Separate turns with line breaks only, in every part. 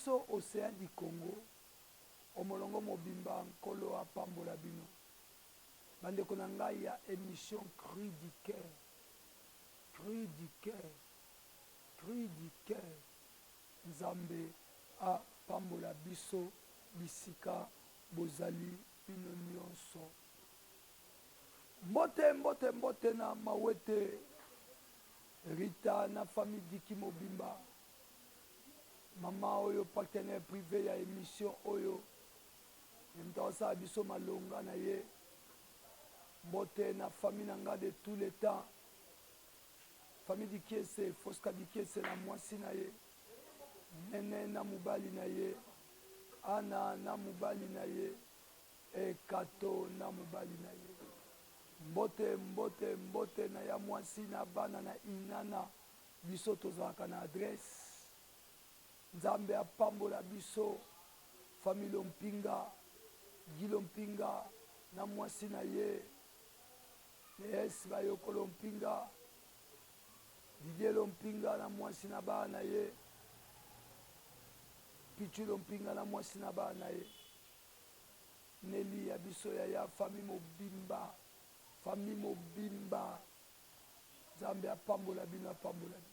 biso Ocean du Congo omolongo mobimba Nkolo apambola bino. Bandeko na ngai ya emission Cri du Coeur, Cri du Coeur, Cri du Coeur, Nzambe apambola biso bisika bozali bino nionso. Mbote mbote mbote na Mawete Rita na famille Diki mobimba. Mama oyo partenaire prive ya emission oyo ye moto akosala biso malonga na ye. Mbote na famille na nga de tous les temps. Famille Dikiese, Fosca Dikiese na mwasi na ye, Nene na mobali na ye, Ana na mobali na ye, e Kato na mobali na ye. Mbote mbote mbote na ya mwasi na bana na Inana. Biso tozalaka na adresse. Nzambe apambola biso famille Lompinga, Guy Lompinga na mwasi na ye Lees Bayoko Lompinga, Didier Lompinga na mwasi na bana na ye, Pichu Lompinga na mwasi na bana na ye, Nelly ya biso yaya, famille mobimba, famille mobimba. Nzambe apambola bino, apambola bino.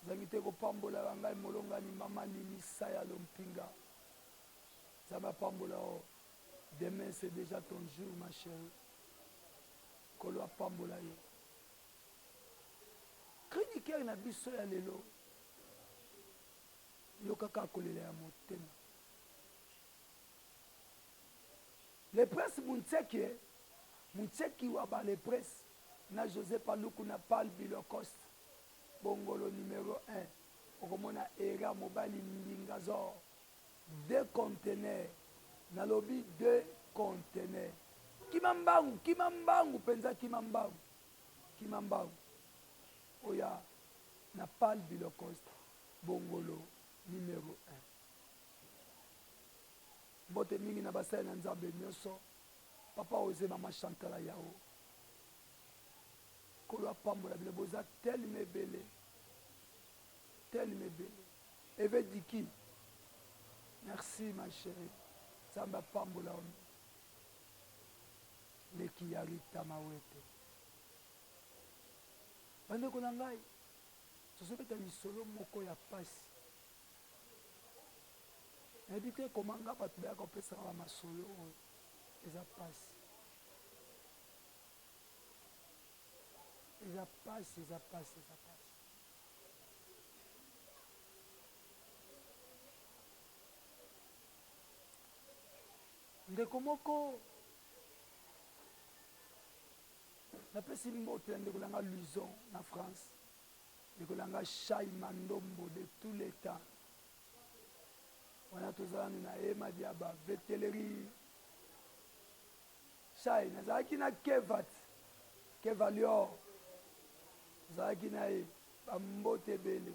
Zangi te kopambola ya ngai molongani mama Lili Saya Lompinga. Nzambe apambola yo. Demain c'est déjà ton jour ma chérie. Nkolo apambola yo. Cri du cœur na biso ya lelo. Yoka kaka kolela ya motema. Le prince Muntseki, Muntseki wa ba le prince na Jose Paluku na Pal Bilokost Bongolo numero 1 okomona Era mobali mbinga zor deux conteneurs nalobi deux conteneurs kima mbangu kima mbangu penza kima mbangu kima mbangu oya na Pal Bilokost Bongolo numero 1. Mbote mingi na basali na Nzambe nioso, papa Jose, mama Chantal Ayao. Nkolo apambola bino, boza tellement ebele, tellement ebele. Eve Diki, merci ma chérie, Nzambe apambola yo mingi. Leki ya Rita Mawete. Bandeko na ngai, tozobeta lisolo moko ya pasi. Nayebi te koma nga bato bayaka kopesaka ba masolo oyo eza pasi eza pasi eza pasi eza pasi. Ndeko moko napesi mbote ya ndeko na nga Luison na France. Ndeko na nga Shay Mandombo de tous les temps. Wana toza nanu na hema dia ba veteleri. Shay nazalaki na Kevat, Kevalior. Tozalaki na ye ba mbote ebele.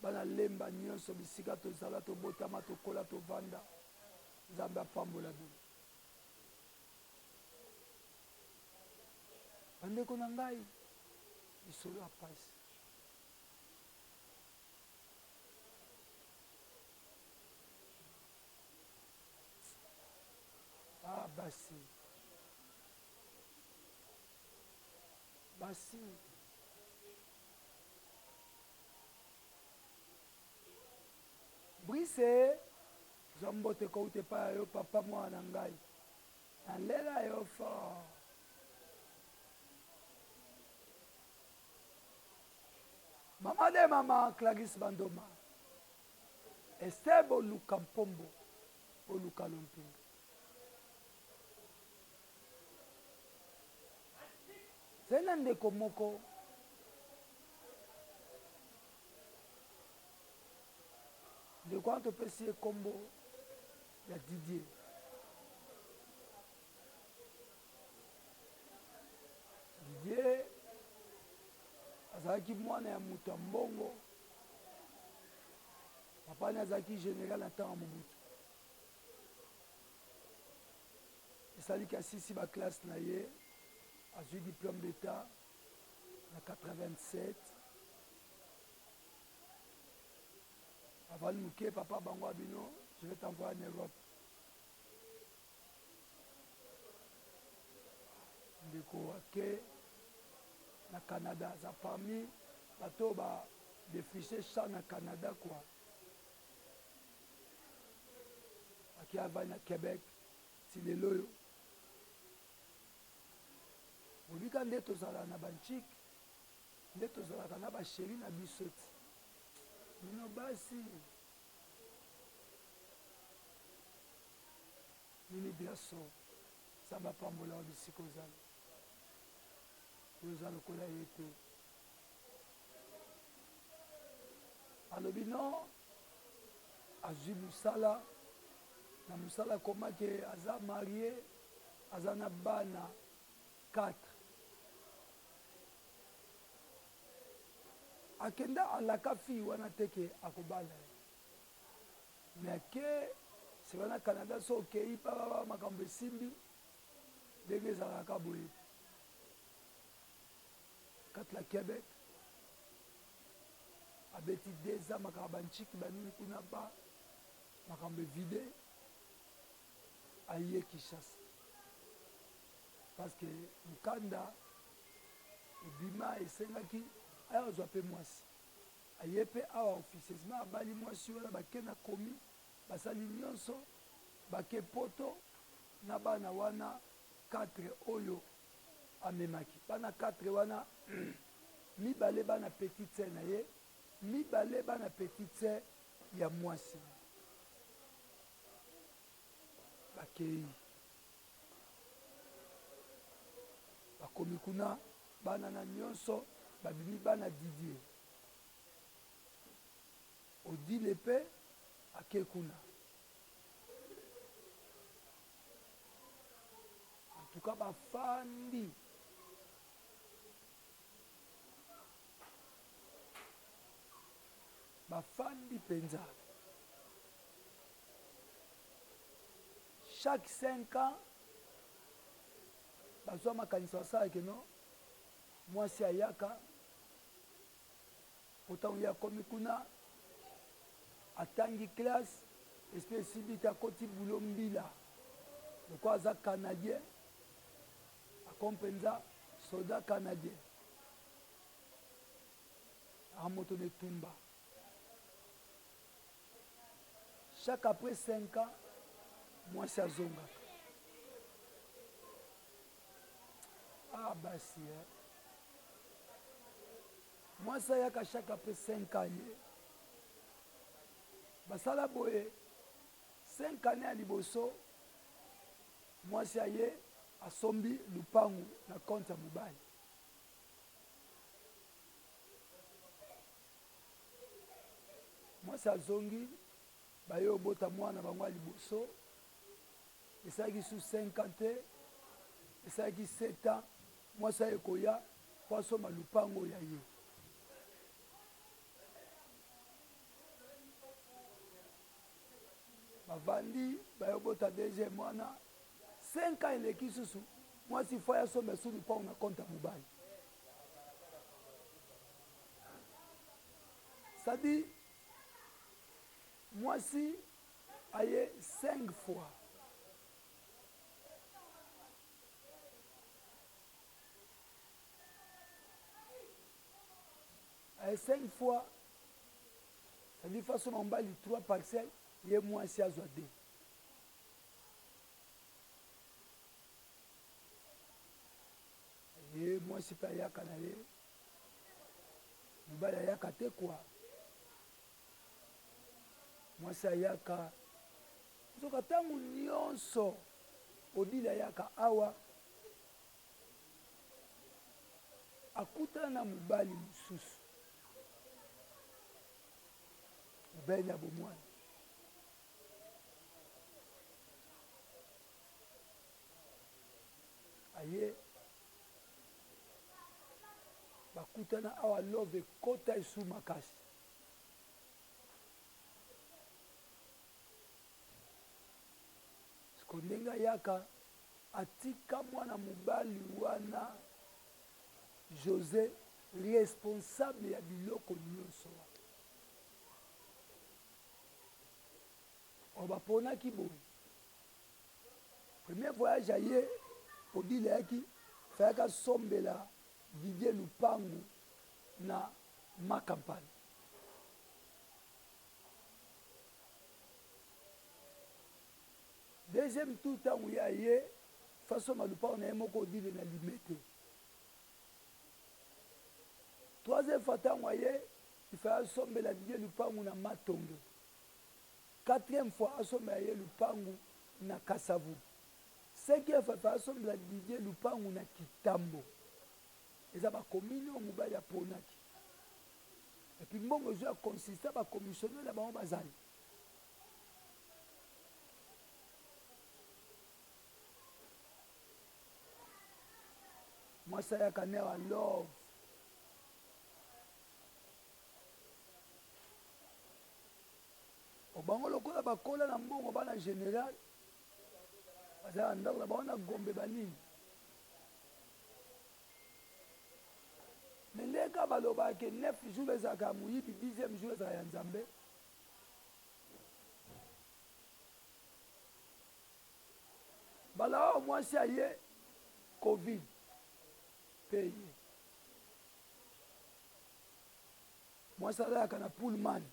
Bana Lemba nyonso bisika tozala tobotama tokola tovanda. Nzambe apambola bino. Bandeko na ngai, lisolo ya pasi. Ah basi, basi. Brice, zwa mbote kowuta epai ya yo papa mwana na ngai. Na lela yo fort. Mama de mama Clarisse Bandoma. Esther Boluka Mpombo Boluka Lompinga. Zali na ndeko moko ndeko wana topesi ye nkombo ya Didier. Didier azalaki mwana ya moto ya mbongo. Papa ne azalaki general na ntango ya Mobutu. Esaliki asisi ba classe na ye, azwi diplome d'etat na 87. Bavandi moke, papa bango abino, je vais t'envoyer en Europe. Ndeko ake na Canada, aza parmi bato ba defriche champ na Canada quoi. Ake avandi na Quebec ti lelo oyo. Bobika nde tozala na banchik nde tozalaka na ba chérie na biso ti bino basi Mimi Biaso Nzambe apambola yo bisika ozali yo oza lokola ye te alobi non azwi mosala na mosala akomaki aza marie aza na bana 4 akenda alaka fille wana te ke akobala ye mais ake sika na Canada so okei pa makambo esimbi ndenge ezalaka boye kati la Quebec abeti deza makambo banchiki banini kuna ba makambo evide aye Kinshasa parce que mukanda ebima esengaki aya azwa mpe mwasi aye mpe awa officieusement abali mwasi wana bake na komi basali nyonso bake poto na bana wana 4 oyo amemaki bana 4 wana mibale bana petite sœur na ye mibale bana petite sœur ya mwasi bakei bakomi kuna bana na nyonso babimi bana Didier Odile mpe ake kuna en tout cas bafandi bafandi mpenza chaque 5 ans bazwa makanisi basalaka no mwasi ayaka po ntango ye akomi kuna atangi classe esprit esimbi te akoti bulo mbila lokola aza canadien akomi mpenza soldat canadien amoto na etumba chaque après 5 ans mwasi azongaka ah basi eh. Mwasi ayaka chaque après 5 ans ye basala boye 5 années ya liboso mwasi aye asombi lupangu na compte ya mobali mwasi azongi baye obota mwana bango ya liboso esalaki su 5 ans te esalaki 7 ans mwasi aye koya mpo asomba lupango ya ye bavandi bayobota deuxième mwana 5 ans eleki susu mwasi fo asomba su lupango na compte ya mobali c'est-à-dire mwasi aye 5 fois aye 5 fois c'est-à-dire façon mobali 3 parcelles ye mwasi azwa 2 ye mwasi mpe ayaka na ye mobali ayaka te kwa mwasi ayaka nzoka ntango nyonso Odile ayaka awa akutana na mobali mosusu mobali ya bomwana aye bakutana awa love ekota esu makasi siko ndenge ayaka atika mwana mobali wana Jose responsable ya biloko nyonso wana. Or baponaki boye. Premier voyage ya ye Odile ayaki fayaki asombela Didier lupangu na ma campagne. Deuxième tour tango ye aye faut asomba lupangu na ye moko Odile na Limete. Troisième fois tango aye il fallait asombela Didier lupangu na Matonge. Quatrième fois asombela ye lupangu na Kasavubu. Cinquième fois il fallait asombela Didier lupangu na Kitambo. Eza ba commune oyo mobali aponaki. Et puis mbongo ezo ya consistant ba commissionnaire na bango bazali. Mwasi ayaka ne wa love. Bango lokola bakola na mbongo bana general baza na ndako na bango na Gombe banini. Mais ndenge kaka balobaka ke 9 jours ezalaka ya moyibi, 10e jour ezalaka ya Nzambe. Mbala oyo mwasi aye covid pe ye. Mwasi alalaka na pullman.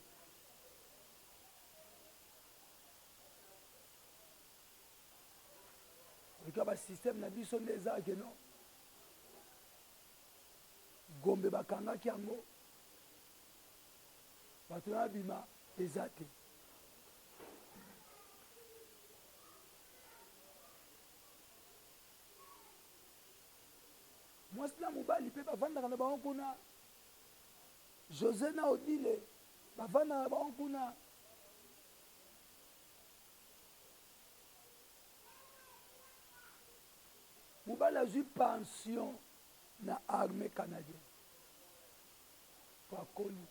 Eka ba système na biso nde eza ke non. Gombe bakangaki yango. Bato na bima eza te. Mwasi na mobali pe bavandaka na bango kuna. Jose na Odile bavandaka na bango kuna. Mobali azwi pension na armee canadienne po akoli.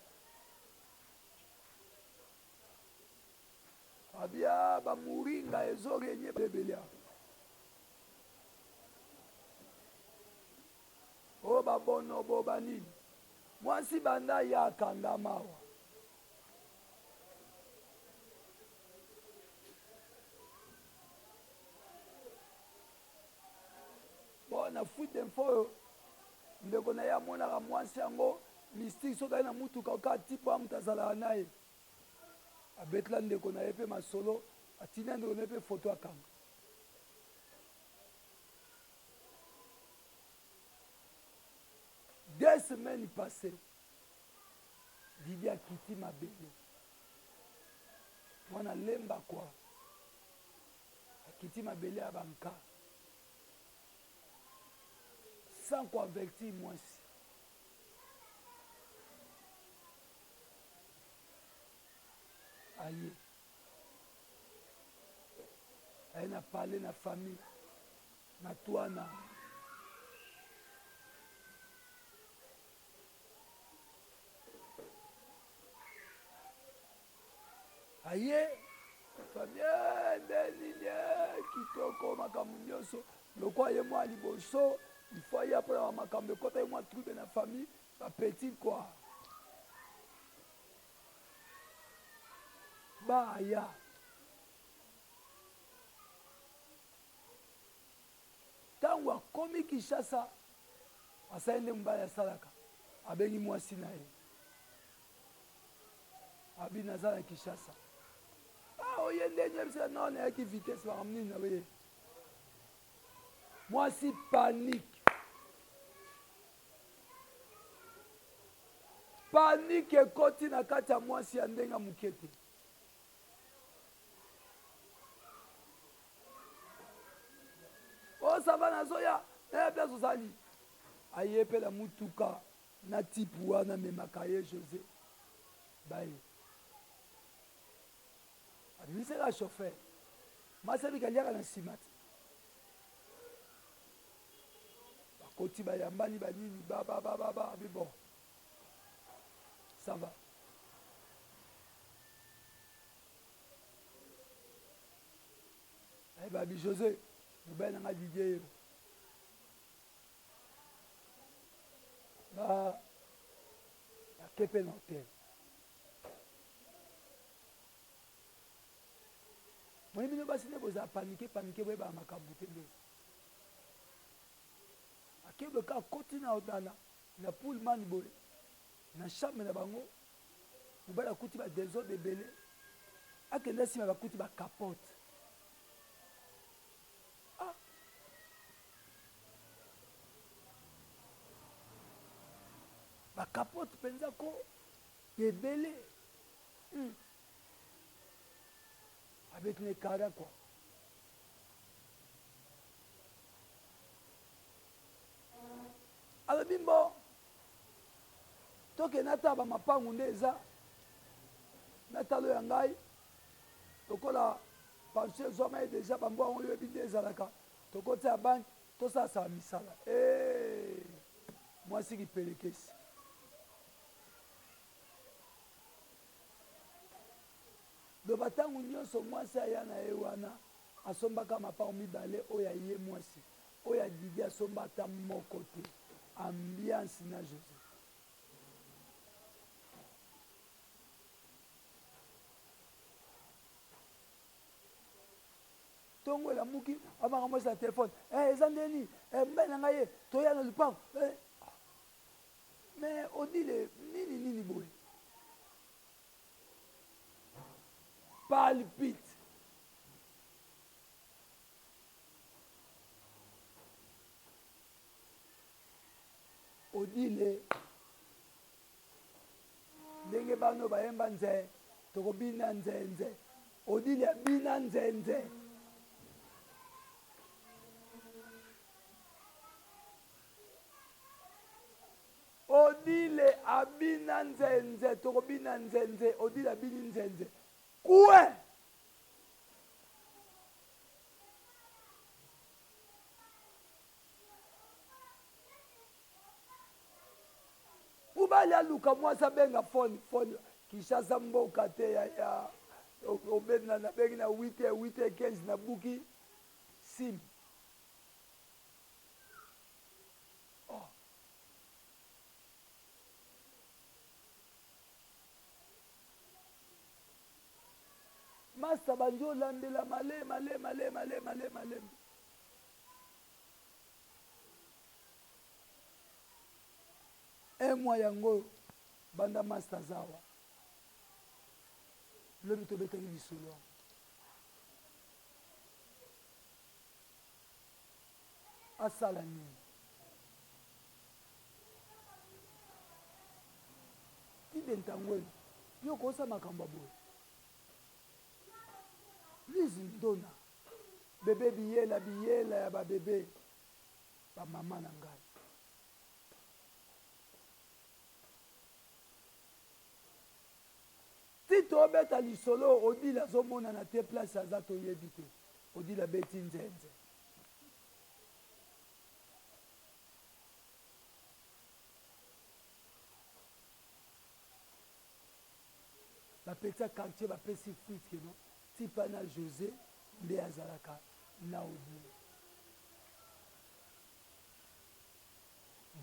Abia ba muringa ezo regner ebele awa. Oh ba bonobo ba nini. Mwasi banda aya akangama awa. Bon na fuite d'info oyo ndeko na ye amonaka mwasi yango mystique soki aye na mutuka kaka type wana moto azalaka na ye. Abetela ndeko na ye pe masolo, atindela ndeko na ye pe photo akanga. Deux semaines passees, Didi akiti mabele. Mwana lemba quoi. Akiti mabele ya ba nka. Sans ko avertir mwasi. Aye. Aye na palais na famille. Na twana. Aye famille eh, nde nini eh, kitoko makambo nyonso lokola ye mwa liboso il faut aya mpona makambo ekota ye mwa trouble na famille ba petit quoi ba aya Tango akomi Kinshasa, asali nde mobali asalaka, abengi mwasi na ye, abi naza na Kinshasa. Ah, oye nde nyebisa non, nayaki vitesse makambo nini na ye. Mwasi panique. Panique ekoti na kati ya mwasi ya ndenge moke te. Oh ça va nazoya naya place ozali aye pe na mutuka na type wana amemaka ye Jose baye abimisaka chauffeur mwasi abika aliaka na nsima te bakoti bayambani banini bababababa abi bon ça va Aye babi Jose mobali na nga Didier ye ba bake mpe na hotel. Moni bino basi nde bozala panike panike boyebaka makambo te nde akebe ka akoti na na, na pullman boye na chambre na bango mobali akuti ba desordre ebele akende nsima bakuti ba capote ah. Ba capote mpenza ko ebele hmm. Abeti na ekara quoi. Alobi mbo tokende ata bamapangu nde eza na talo ya ngai lokola pension ezwama ye deja bambo yango yoyebi nde ezalaka tokoti ya banke tosalasala misala hey, eh, mwasi kipelekesi Loba tango nionso mwasi aya na ye wana asombaka mapango mibale oyo ya ye mwasi oyo ya Didi asomba ata moko te ambiance na Jose. Tongo elamuki abanga mwasi na telefone eh, eza nde nini eh, mobali na ngai ye toya na lupango eh. Mais Odile nini nini boye Palpite. Odile ndenge bano bayemba nze tokobina nzenze Odile abina nzenze. Odile abina nzenze tokobina nzenze Odile abini nzenze kue. Mobali aluka mwasi abenga phone phone Kinshasa mboka te yaya obenda nabengi na 8 h 8 h 15 nabuki sim Oh. Masta bandi olandela male male male male male malembe. Un mois yango oyo banda masta aza awa. Lobi tobetaki lisolo yango. Asala nini? Tide Ntangwelo, yo okosa makambo ya boye? Liz Ndona, bebe biyela biyela ya ba bebe ba mama na ngai. Ti tobeta lisolo Odile azomonana te place aza toyebi te. Odile abeti nzenze. Ba petit ya quartier bapesi fuite que non tipa na Jose nde azalaka na Odile.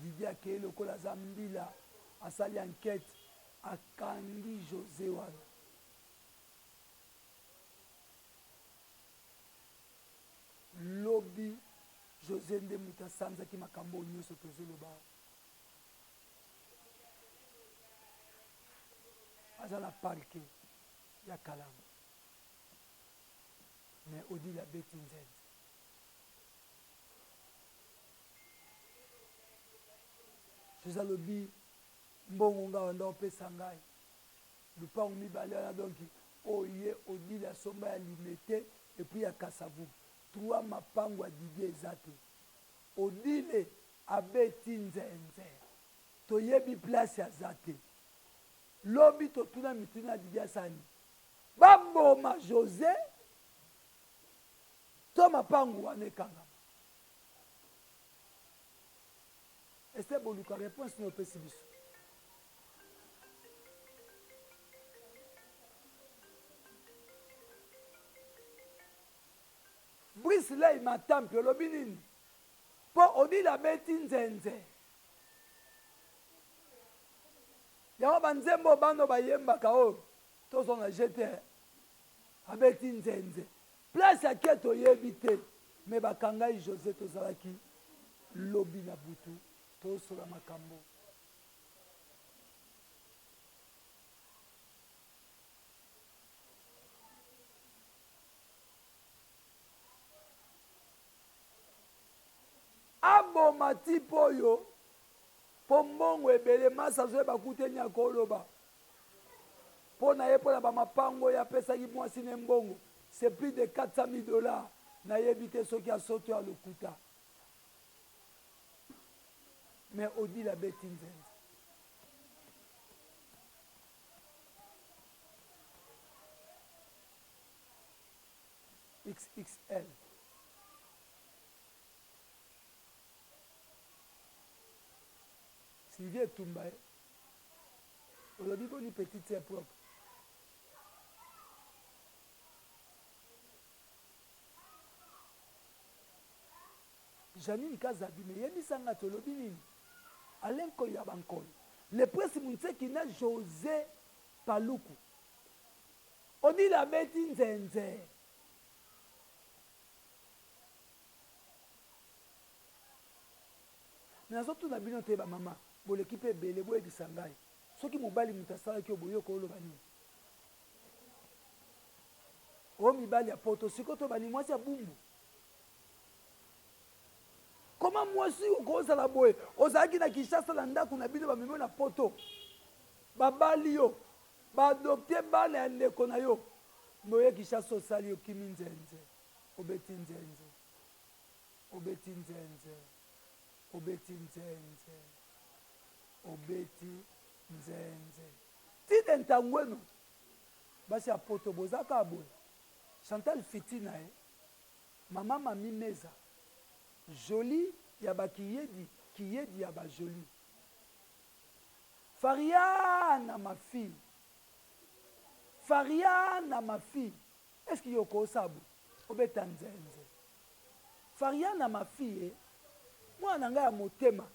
Didier akei lokola aza mbila asali enquete akangi Jose wana. Lobi Jose nde moto asanzaki makambo oyo nyonso tozoloba awa. Aza na parquet ya Kalamu. Mais Odile abeti nzenze. Jose alobi mbongo nga banda opesa ngai lupangu mibale wana donc oyo ye Odile asomba ya Limete et puis ya Kasavubu trois mapangu ya Didier eza te Odile abeti nzenze toyebi place aza te lobi totuna mituna Didier asala nini baboma Jose to mapangu wana ekangama Esther boluka reponse nini opesi biso. Brice Ley Matampi olobi nini? Po Odile abeti nzenze. Yango ba nzembo bano bayembaka oyo tozonga jete abeti nzenze. Place ake toyebi te mais bakangai Jose tozalaki lobi na butu tosola makambo. Aboma type oyo po mbongo ebele masa azoyeba kute nini akoloba po na ye po na ba mapango oyo apesaki mwasi ne mbongo c'est plus de 400 000 dollars nayebi te soki ya soto ya lokuta mais Odile abeti nzenze. XXL. Sylvie Etumba eh. Olobi boni petite sœur propre. Janine Kazadi mais yebisa nga tolobi nini? Alain Nkoy ya ba Nkoy. Le prince Munseki na Jose Paluku. Odile abeti nzenze. Mais nazotuna bino te ba mama boleki pe ebele boyebisa ngai soki mobali moto asalaki yo boye okoloba nini? O mibali ya poto sikoyo tobani mwasi ya bumbu koma mwasi okozala boye ozalaki na Kinshasa na ndako na bino bamemi na poto babali yo ba adopte bana ya ndeko na yo me oye Kinshasa osali okimi nzenze obeti nzenze obeti nzenze obeti nzenze obeti nzenze tide ntangweno basi ya poto boza kaka boye Chantal fitina ye mama mami meza jolie ya ba kiyedi kiyedi ya ba jolie Fariana ma fille Fariana ma fille est ce que yo okosa boye obeta nzenze Fariana ma fille mwana na ngai ya motema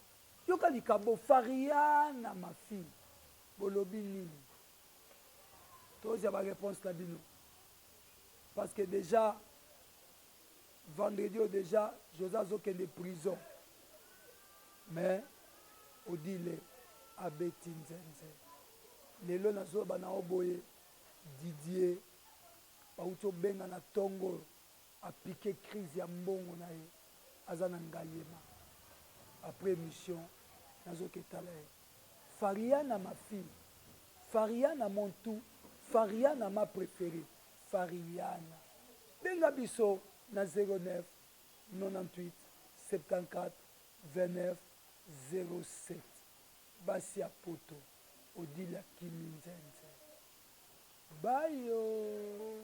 yoka likabo Fariana ma fille bolobi nini tozia ba reponse na bino parce que déjà vendredi oyo déjà Jose azokende prison mais Odile abeti nzenze lelo nazoloba na yo boye Didier bauti obenga na tongo oyo apike crise ya mbongo na ye aza na Ngaliema après emission nazoketala ye Fariana ma fille Fariana mon tout Fariana ma preferee Fariana benga biso na 09 98 74 29 07 basi ya poto Odile akimi nzenze bayo.